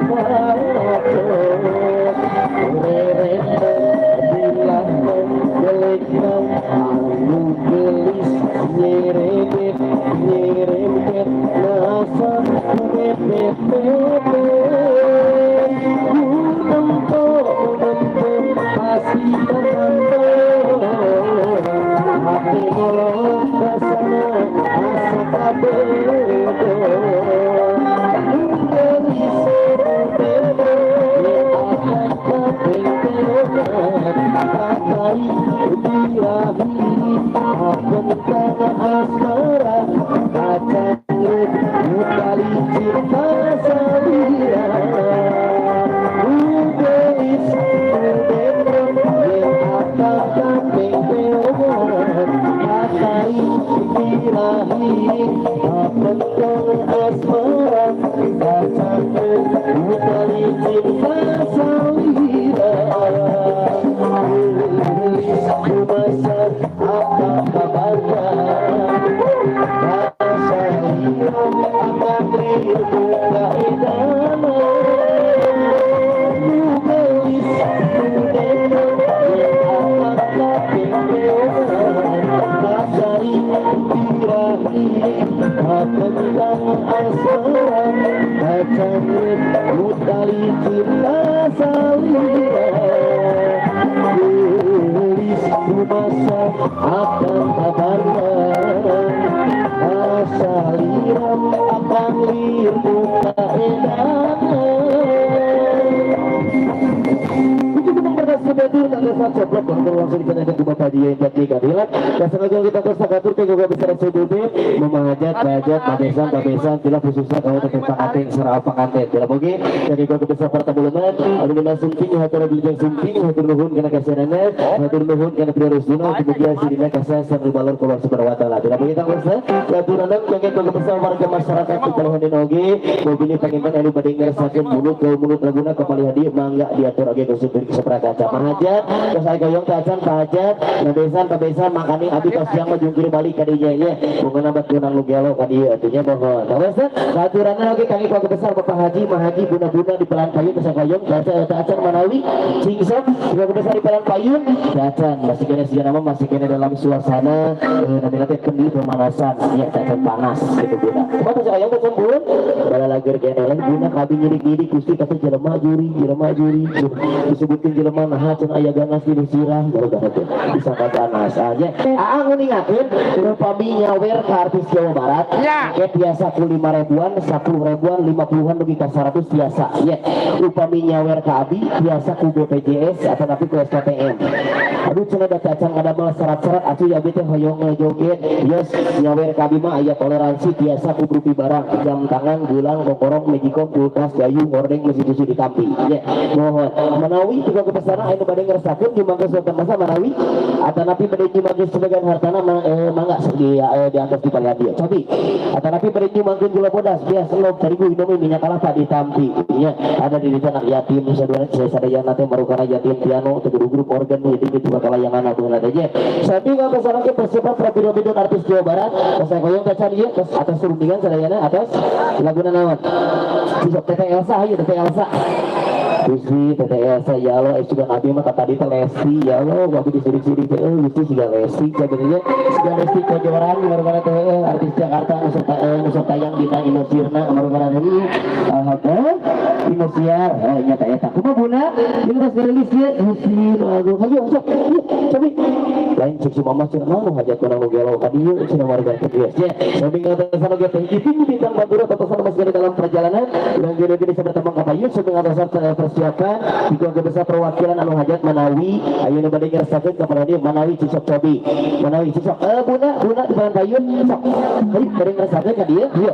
Bacot Rerendeng bilahna jelekna anu geulis nyerempet nyerempet nasa mepet mepet nempo nempo pasti nempo hati ngolong kasana asa kabedo asmara kacang utali cinta salira ugelis udendron yen akang kaping peoman katai birahi apentong asmara kacang utali cinta salira ugelis kumasa apa kabarna apa kabarna asaliram akan lir buka edanan. Langsung dikenalkan ke Bapak dia yang cantik adilan. Dan sengaja kita tersakatur ke juga besar SCBB memahajat bajat babesan babesan bila khususnya kalau tetap panganten serah panganten bila bogi dari keluarga besar pertabuluman anu dina sumping hatur biljang sumping hatur nuhun kana kasihanana hatur nuhun kana priorusdina mugi sirina kasa sareng balor keluar subhanahu wa taala bila bogi tangguh aturan kangge keluarga besar warga masyarakat di Palahan oge mobil panginten anu bade ngerasakeun mulut ke mulut laguna kepali hadi mangga diatur oge ku supir saprakaca mahajat terus aya goyong tacan pahajat nabesan pabesan makani abi tos siang mah jungkir balik ka dieu nya bunga bat kunang lu gelo ka dieu atuh nya mohon terus aturanna oge kangge keluarga besar Bapak Haji Mahaji bunda-bunda di Pelan Payun terus goyong tacan manawi cingsok keluarga besar di Pelan Payun tacan masih kene sigana mah masih kene dalam suasana namina teh kendi pemanasan nya tacan panas gitu bunda kumaha tos goyong tacan bun balalager kene lain bunda kabi nyirik-nyirik Gusti kata jelema juri disebutkeun jelema naha cenah aya ganas di sirah gara-gara teh bisa ganas aja aa nguningakeun upami nyawer ka artis Jawa Barat ke biasa ku 5 ribuan 10 ribuan 50-an dugi ka 100 biasa nya upami nyawer ka abi biasa ku BPJS atau tapi ku SKTM aduh cenah da acan ngadamel serat-serat atuh ya abi teh hoyong ngejoget yes nyawer ka abi mah aya toleransi biasa ku grupi barang jam tangan gulang kokorong magicom kulkas gayung hordeng mesin cuci ditampi nya mohon manawi tiga kebesaran anu bade ngerasakeun nyumbangkeun suatu masa manawi atanapi bade nyumbangkeun sebagian hartana mangga di atas di palihan dieu cobi atanapi bade nyumbangkeun gula bodas biasa log terigu indomie minyak kelapa ditampi nya ada di anak yatim sadayana teh marukana yatim piano teu kudu grup organ jadi kitu kalayangan atuh teh nya sami ngabesaran ke persiapan Prabido-bido artis Jawa Barat tos koyong tacan ieu tos atas rundingan sadayana atas laguna naon Besok Teteh Elsa ayo Teteh Elsa Gusti Teteh Elsa ya Allah juga abi mah tadi teh Lesti ya Allah abi disirik-sirik teh Gusti siga Lesti sebenarnya siga Lesti Kojoran marukana teh artis Jakarta nu sok tayang dina Indosirna marukana teh alhamdulillah Indosiar nya teh eta kumaha bunda ieu geus rilis ieu Gusti nu agung hayu sok cobi lain cek si mama cenah nu hajat urang nu gelo ka dieu cenah warga teh geus nya sami ngatasan oge teh iping bintang Madura tatasan masih dalam perjalanan urang gede bisa bertembang ka payun sami ngatasan persiapan di keluarga besar perwakilan anu hajat manawi ayeuna bade ngerasakeun ka dia manawi cisok cobi manawi cisok bunda bunda di Pelan Payun sok hayu bade ngerasakeun ka dieu ieu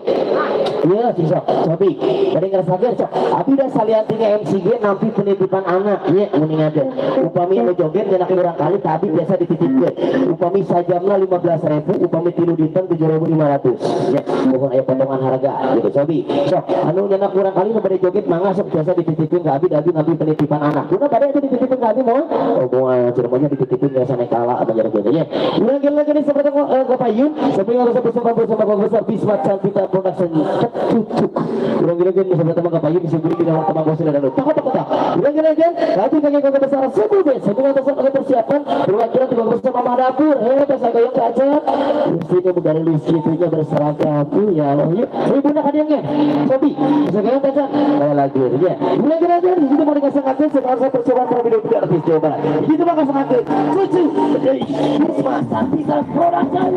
ieu cisok cobi bade ngerasakeun sok abi da salian ti MCG nampi penitipan anak nya nguningakeun upami anu joget nyenak urang kali ka abi biasa dititipkeun. Upami sajamna 15.000, upami 3 dinten 7.500. Ya, mohon aya potongan harga gitu sobi. Sok anu nyana kurang kali nu bade joget mangga sok biasa dititipkeun ka abi, da abi ngambil penitipan anak. Guna bade itu dititipkeun ka abi moal? Oh moal ceramahnya dititipkeun biasa naik kala abang jarang joget ya. Urang lagi di seperti kapayun, sampai harus bersama bersama besar Bisma Cantika Production cucuk. Urang lagi di seperti kapayun disebut di dalam teman bos dan takut takut. Urang lagi lagi kaki kaki besar sebut deh, sebelum atas persiapan perwakilan tiga besar mama dapur, hei pasal gayung kaca, listrik begari listriknya berseragam, ya Allah, yuk, ibu nak hadiahnya, sobi, pasal gayung kaca, kayak lagi, ya. Urang lagi di situ mau dikasih ngaku, sekarang saya percobaan terlebih dahulu artis Jawa Barat. Itu mah kasih ngaku, cucu, Bisma Cantika Production.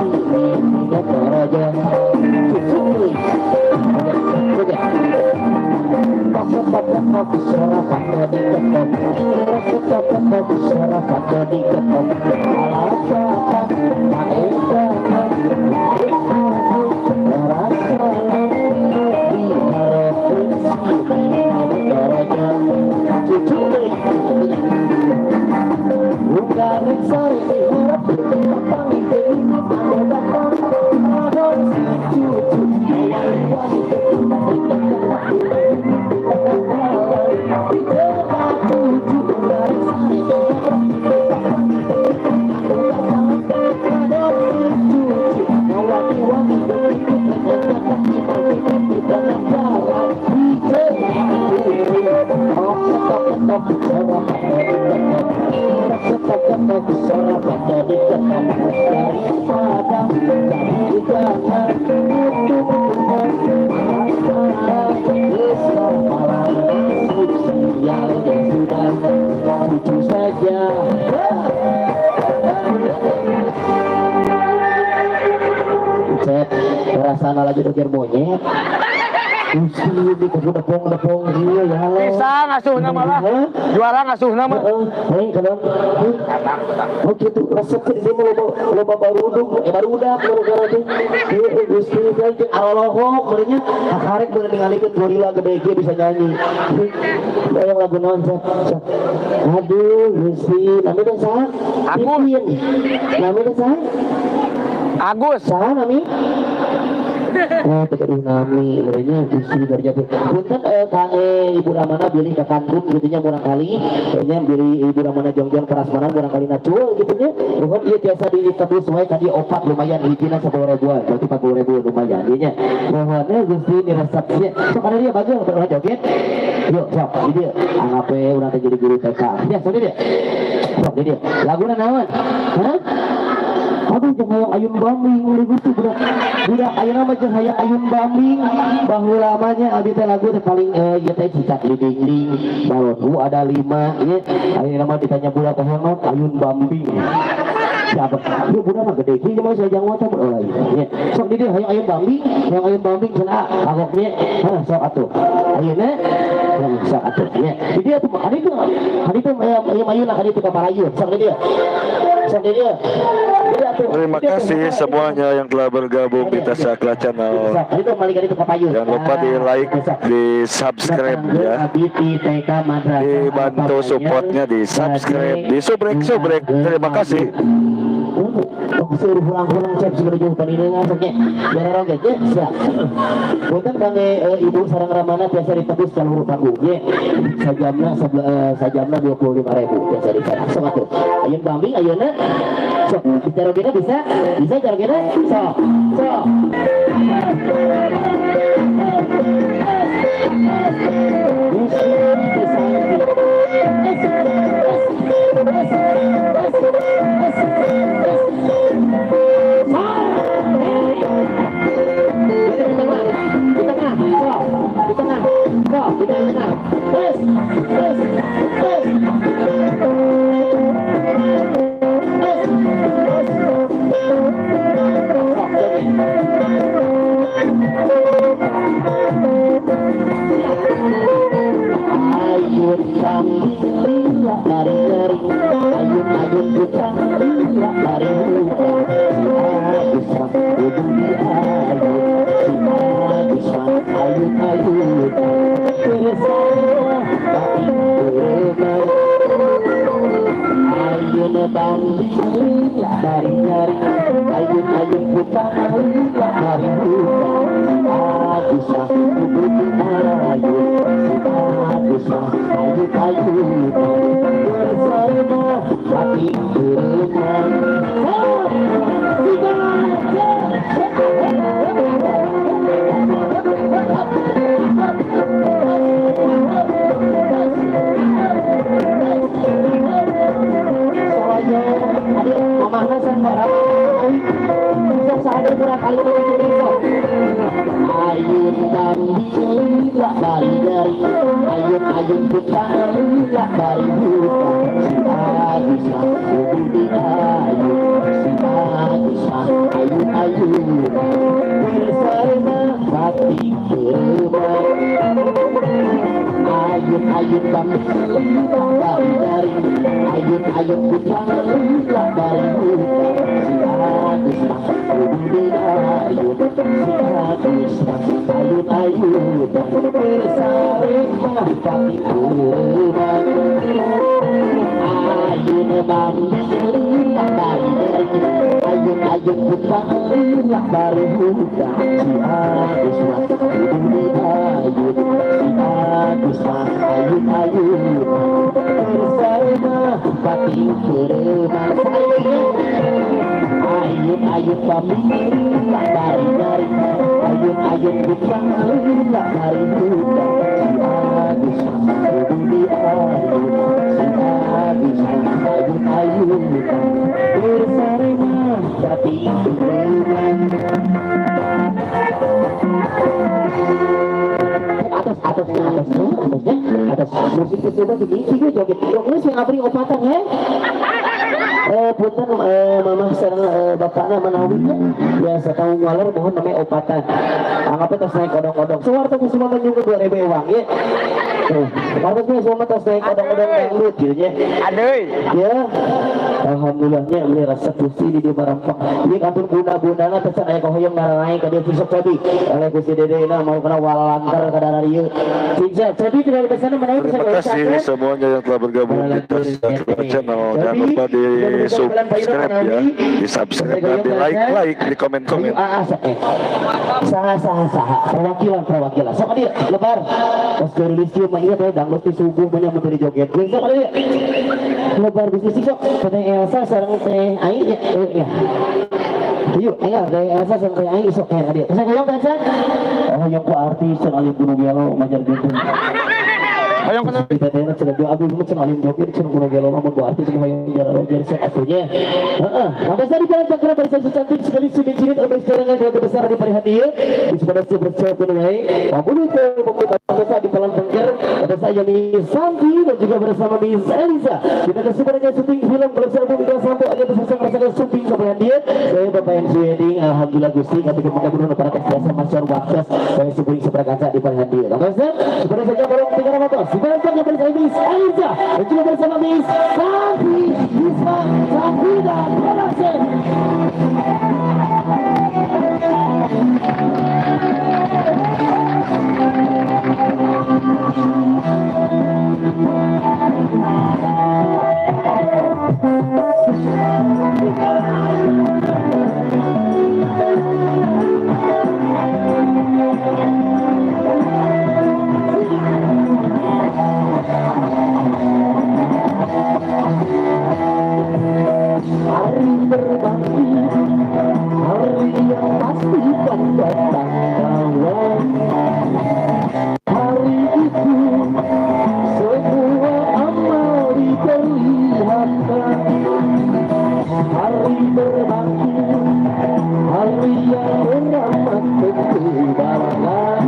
Mengajak, mengajak, diketok alasan Rasana lagi doger monyet. Usi di kudu depong-depong ieu ya Allah. Bisa ngasuhna malah. Juara ngasuhna mah. Heuh, kenapa? Oh kitu resep teh dia loba baruduk, barudak gara-gara teh. Ieu Gusti teh arolohok meureunnya kakarek bener ningalikeun gorila gede kieu bisa nyanyi. Bayang lagu naon sok. Aduh Gusti, nami teh saha? Agus. Nami teh saha? Agus. Saha nami? Oh, tegaduh nami, merenya Gusti Darjati. Punten kangge Ibu Ramana bilih ka kantun gitu nya murang kali, nya bilih Ibu Ramana jongjon prasmanan murang kali nacul gitu nya. Nuhun ieu tiasa ditebus wae ka dieu opat lumayan hijina 10 ribuan, berarti 40 ribu lumayan ieu nya. Nuhun Gusti diresep nya. Sok ada dia bageur urang joget. Yuk sok di dieu anggap we urang teh jadi guru TK. Ya sok di dieu. Sok di dieu. Laguna naon? Hah? Aduh, jeung hayang ayun bambing uri Gusti budak. Budak ayeuna mah jeung hayang ayun bambing. Baheula mah nya abdi teh lagu teh paling ieu teh cicak di dinding, balonku ada 5 ieu. Ayeuna mah ditanya budak teh hayang naon ayun bambing. Siapa? Ieu budak mah gede kieu mah sajang wae teh ulah ieu. Nya. Sok di dieu hayang ayun bambing, hayang ayun bambing cenah kagok nya. Hah, sok atuh. Ayeuna sok atuh nya. Di dieu tuh hari itu ieu mayuna hari itu ka parayun. Sok di dieu. Sok di dieu. Terima kasih semuanya yang telah bergabung di Tasakla Channel. Jangan lupa di like, di subscribe ya. Dibantu supportnya di subscribe, di subrek-subrek. Terima kasih. Hurang-hurang cep sebenarnya paniningan sok nya. Biar roget nya siap. Punten kangge Ibu sareng Ramana tiasa ditebus ka luhur panggung nya. Sajamna sajamna 25.000 tiasa ditebus. Sok atuh. Ayeuna bambing ayeuna sok carogena bisa? Bisa carogena? Sok. Sok. Di tengah, sok, di tengah, terus, terus, terus, ayun kambing lila lari lari, ayun ayun putra lila lari lari, si Agus kudu diayun, si Agus ayun ayun, bersama tapi berenang. Ayun bambing lila lari lari, ayun ayun putra lila lari lari, Agus kudu diayun, si Agus ayun ayun, bersama tapi berenang. Ayun kambing lila lari lari, ayun ayun putra lila lari hutan, si Agus kudu diayun, si Agus ayun ayun, bersama batik bermain. Ayun ayun kambing lila lari lari, ayun Ayun-ayun putra lilak bari si Agus mah kudu diayun si Agus mah ayun-ayun bersare mah pati kurang ayun bambi lilak bari ayun-ayun putra lilak bari si Agus mah kudu diayun si Agus mah ayun-ayun bersare mah pati kurang ayun-ayun bambi lilak bari ayun-ayun putra lilak bari si Agus mah kudu diayun si Agus mah ayun-ayun bersare mah pati kurang atas atas atas atasnya atas musik coba tinggi joget joget sing abri opatan he punten mamah sareng bapakna manawi biasa tahu ngaler mohon namanya opatan anggapnya tos naik odong-odong suwarto kusuma menyungguh 2000 ewang ya wartosnya semua tos naik odong-odong dangdut gitu nya aduh ya alhamdulillahnya beli rasa pusi di dia marampang ini kantun bunda-bundana pesan aya kahoyong naranaik ka dieu sok cobi oleh Gusti Dede na mau kana walantar ka dararieu Cinca cobi tidak pesan menawi bisa Terima kasih semuanya yang telah bergabung di Tasakla Channel. Jangan lupa di subscribe ya, di subscribe dan di like, like, di komen komen. Saha saha saha perwakilan perwakilan sok dia lebar pas rilis ieu mah ieu teh dangdut ti subuh mah mun teu joget sok dia lebar bisnis sok teh Elsa sareng teh Ai ya yuk ayo teh Elsa sareng teh Ai sok ka dia teh hoyong teh hoyong ku artis cenah alim gunung gelo majar gitu hoyong kana kita teh cenah dua abdi mah cenah alim joget cenah gunung gelo mah ku artis hoyong jalan sok atunya heeh sampai di jalan cakra barisan cantik sekali sini-sini oleh serangan keluarga besar di Parihati ieu di sepada bercokun wae pamulu teh pemirsa di Pelan Tengger ada saya Miss Santi dan juga bersama Miss Elisa kita kesemuanya syuting film bersama Bumi Sampo ada bersama merasakan syuting sampai dia saya Bapak MC Wedding alhamdulillah Gusti kami kemudian para biasa masyarakat waktu saya syuting seprakanca di Parihati ieu seperti saja barang tiga motor sekarang bersama Miss Elisa dan juga bersama Miss Santi Bisma Safida Production. Hari berbakti, hari yang pasti kan datang kawan. Hari itu semua amal diperlihatkan. Hari berbakti, hari yang beramat tentu barokah.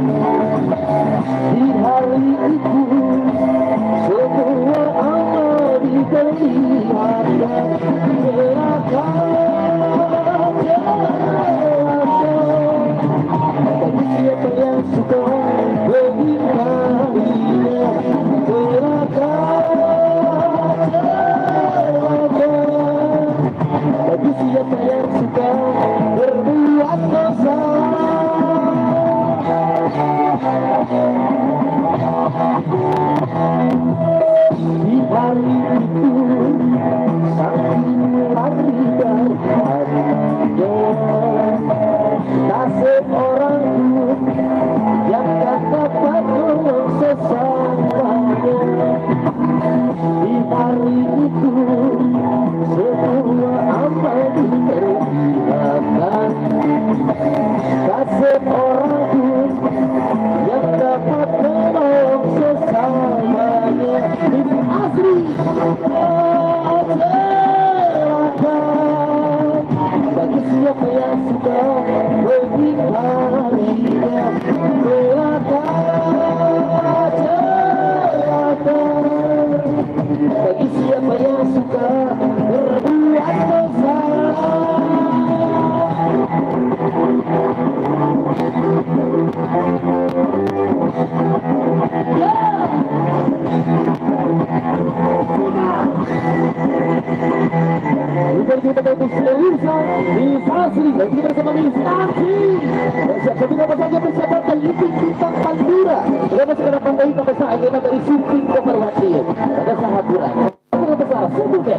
Di hari itu semua amal diperlihatkan. Celaka, celaka bagi siapa yang suka mengingkarinya. Celaka, celaka bagi siapa yang suka berbuat dosa. Di hari itu sang Bersama Miss Siap saja persiapan bintang Pandura. Sekarang pandai dari Sumping ke Perwakil. Ada sahaburan. Besar sebutnya.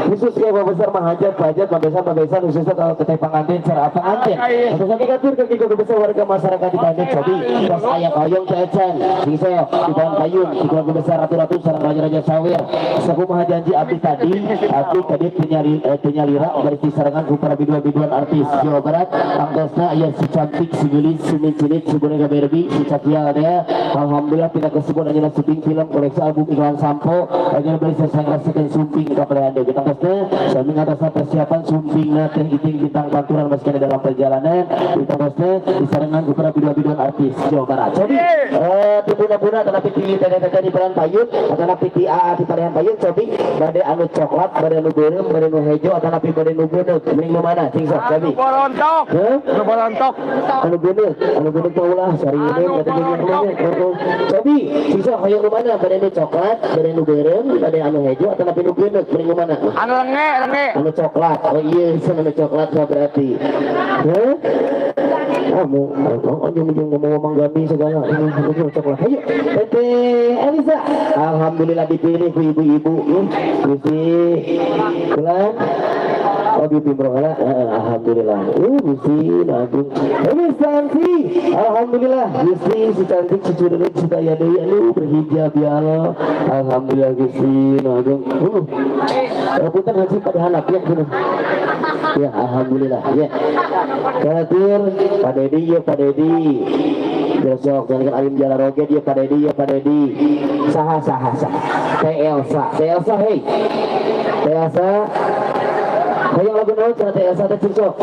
Khususnya besar mahajat, pajat, pambesan, khususnya kalau teteh pengantin, cara pengantin. Khususnya katur kaki besar warga masyarakat di Bandung, Cobi, pas ayam ayam cecan, bisa di bawah payung, di keluarga besar ratu-ratu, sarang raja-raja sawir. Sakumaha janji abdi tadi, abdi tadi penyalira berisi sarangan ku para biduan-biduan artis Jawa Barat, anggosna aya si cantik. cantik, si gelis, si mencinit, si boneka Barbie, si cakial teh. Alhamdulillah pindah kesebut anjeunna syuting film, koleksi album iklan sampo, anjeunna bari sasang rasakeun sumping ka pelehan deui. Kita tos teh sami ngatosna persiapan sumpingna teh iting bintang panturan masih kena dalam perjalanan. Kita tos teh disarengan ku para biduan-biduan artis Jawa Barat. Cobi ti puna-puna tetapi ti teteh-teteh di peran payun atanapi ti AA di parehan payun cobi bade anu coklat, bade anu beureum, bade anu hejo atanapi bade nu beuneut. Mending nu mana cing sok cobi. Anu borontok. Heuh? Anu borontok. Anu beuneut, anu beuneut mah ulah sari Anu ini bade nu borontok. Cobi cing sok hoyong nu mana? Bade nu coklat, bade nu beureum, bade anu hejo atanapi nu beuneut, mending nu mana? Anu lenge, lenge. Anu coklat. Oh iya, anu coklat mah berarti. Heuh? Oh, mau oh, ujung-ujung ngomong-ngomong gami segala ini ujung coklat. Ayo, Teteh Elisa. Alhamdulillah dipilih ku ibu-ibu. Gusti. Pulang. Oh, bibi bro, alhamdulillah. Gusti, agung. Santi. Alhamdulillah, Gusti si cantik, si curut, si daya deui anu berhijab ya Allah. Alhamdulillah Gusti, agung. Punten haji pada hanap ya gini. Ya, alhamdulillah ya. Katir Pak Dedi ya Pak Dedi. Besok jangan alim jala roget ya Pak Dedi ya Pak Dedi. Saha saha saha. Teh Elsa, Teh Elsa hei. Teh Elsa. Hayang lagu naon cenah Teh Elsa teh cing sok.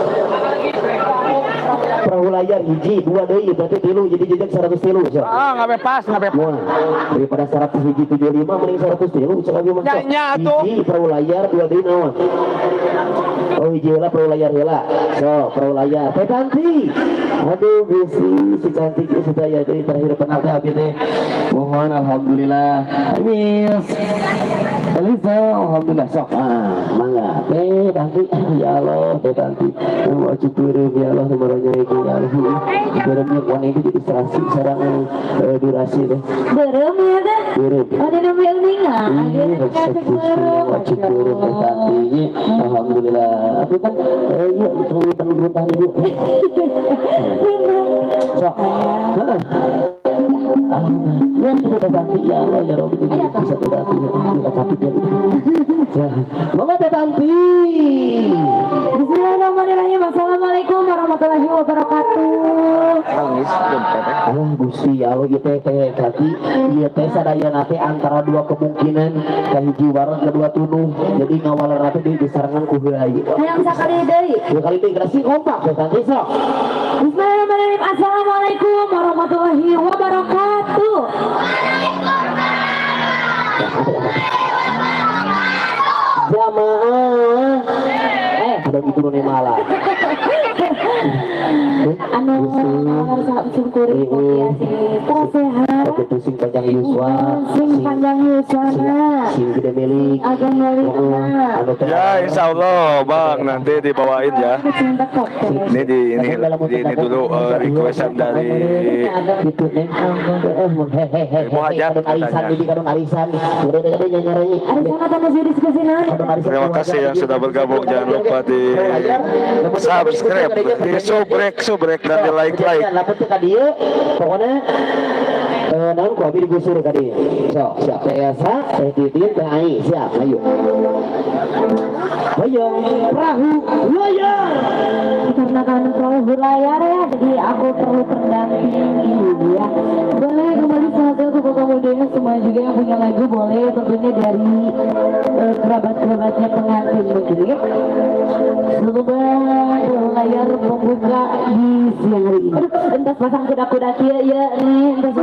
Perahu layar hiji, dua deui berarti tilu jadi jejak 103 sok. Ah, nggak bebas, nggak bebas. Wah, daripada 100 hiji 75 mending 103 cek lagi mah sok. Nya, nya, atuh. Hiji perahu layar dua deui naon? Oh hiji heula perahu layar heula. So, perahu layar. Teh Tanti. Aduh Gusti, si cantik si daya deui terakhir pernah teh abi teh. Mohon alhamdulillah. Miss Elisa, alhamdulillah sok. Ah, mangga. Teh Tanti, ya Allah, Teh Tanti. Mau cukur ya Allah nomornya itu ya Allah. Beureumnya kuan itu jadi serasi sarang durasi teh. Beureum ya teh. Beureum. Oh, di nembe uninga. Iya, resep mau cukur Teh Tanti. Alhamdulillah. Aku kan iya tunggu tahan ibu. Sok. Heeh. Ya, sudah Teh Tanti ya Allah ya Rabbi bisa Teh Tanti ya sakit ya. Ya, mangga Teh Tanti. Bismillahirrahmanirrahim. Assalamualaikum warahmatullahi wabarakatuh. Nangis teteh. Allah Gusti ya Allah ieu teh teh Tanti ieu teh sadayana teh antara dua kemungkinan kahiji wareg kedua tunuh jadi ngawaler teh di disarengan ku heula ieu. Hayang sakali deui. Dua kali teh gerasi kompak Teh Tanti sok. Bismillahirrahmanirrahim. Assalamualaikum warahmatullahi wabarakatuh. Jamaah ada gitu nih malah. Anu syukuri mugia sing sehat. Oke sing panjang yuswa, Sing panjang yuswana. Sing gede milik. Ageng milikna. Anu teh- Ya, insya Allah, Bang, nanti dibawain ya. Cinta kok. Ini di ini di ini dulu requestan dari gitu neng. Muhajat Kadon arisan katanya. jadi kadon arisan. Udah tadi nyanyi. Arisan atau masih diskusi naon? Terima kasih yang sudah bergabung. Jangan lupa di subscribe, di subrek, subrek dan di like like. Lamun teu ka dieu, pokoknya naon ku abi digusur ka dieu. Sok, siap Teh Elsa, Teh Titin, Teh Ai, siap, ayo. Hoyong perahu layar. Karena kan perahu layar ya, jadi aku perlu pendamping ya. Boleh kembali saja ke Bapak Muda semua juga yang punya lagu boleh tentunya dari kerabat-kerabatnya pengantin mungkin ya. Semoga perahu layar membuka di siang hari ini. Aduh, entas pasang kuda-kuda kia ya nih, entas.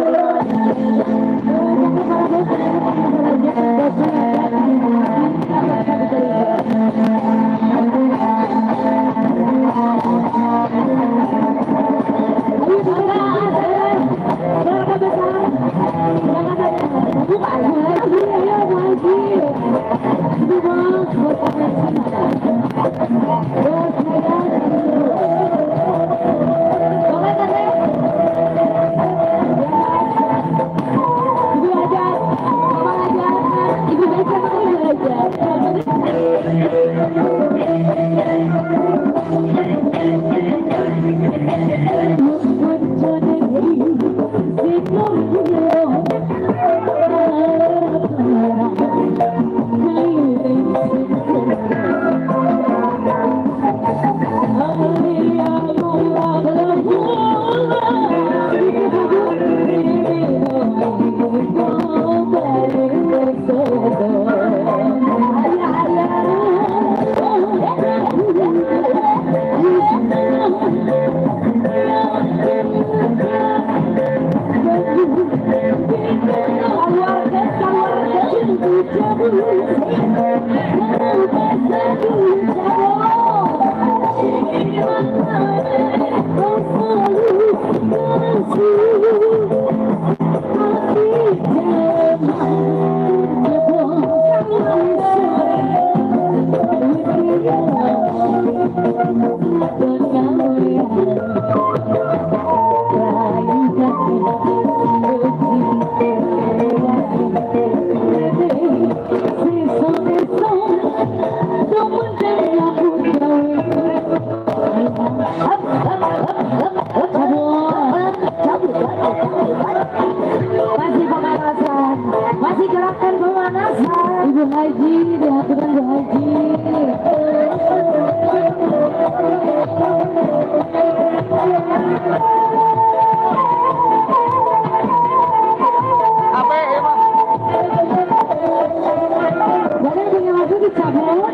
Masih pemanasan, masih gerakan pemanasan. Ibu Haji, dihaturan Bu Haji. Apa ya, Mas? Boleh punya lagu dicabut.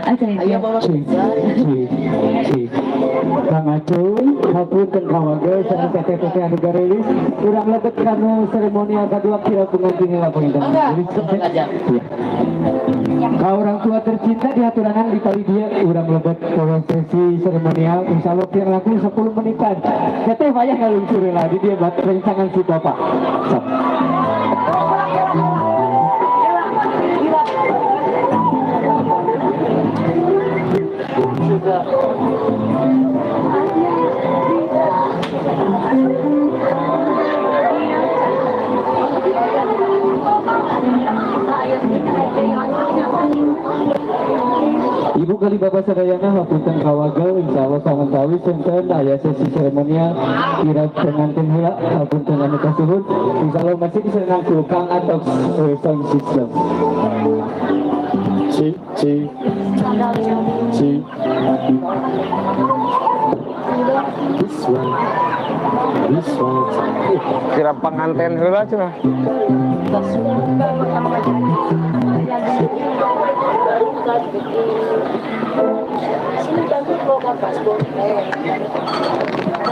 Ayo Ayo mama. Cik, cik, cik. Kang Acuy, hapunten kawagel sareng teteh-teteh anu garelis, urang lebet kanu seremonial kadua kirab pengantin heula panginten. Aja. Iya. Ka orang tua tercinta dihaturanan di kali dia urang lebet prosesi seremonial, insyaallah kirang langkung 10 menitan. Teteh payah ngalungsur heula di dia bat rencangan si bapak. Sok. Ibu kali bapak sadayana, hapunten kawagel, insyaallah sawantawis enten aya sesi seremonial kirab pengantin heula. Hapunten anu kasuhun, insyaallah masih disenang ku Kang atau sound system. Cik, cik, cik. This one, this one. Kirab pengantin heula cenah.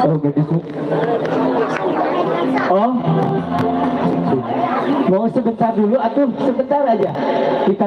Oh, gadis. Oh, mau sebentar dulu atau sebentar aja kita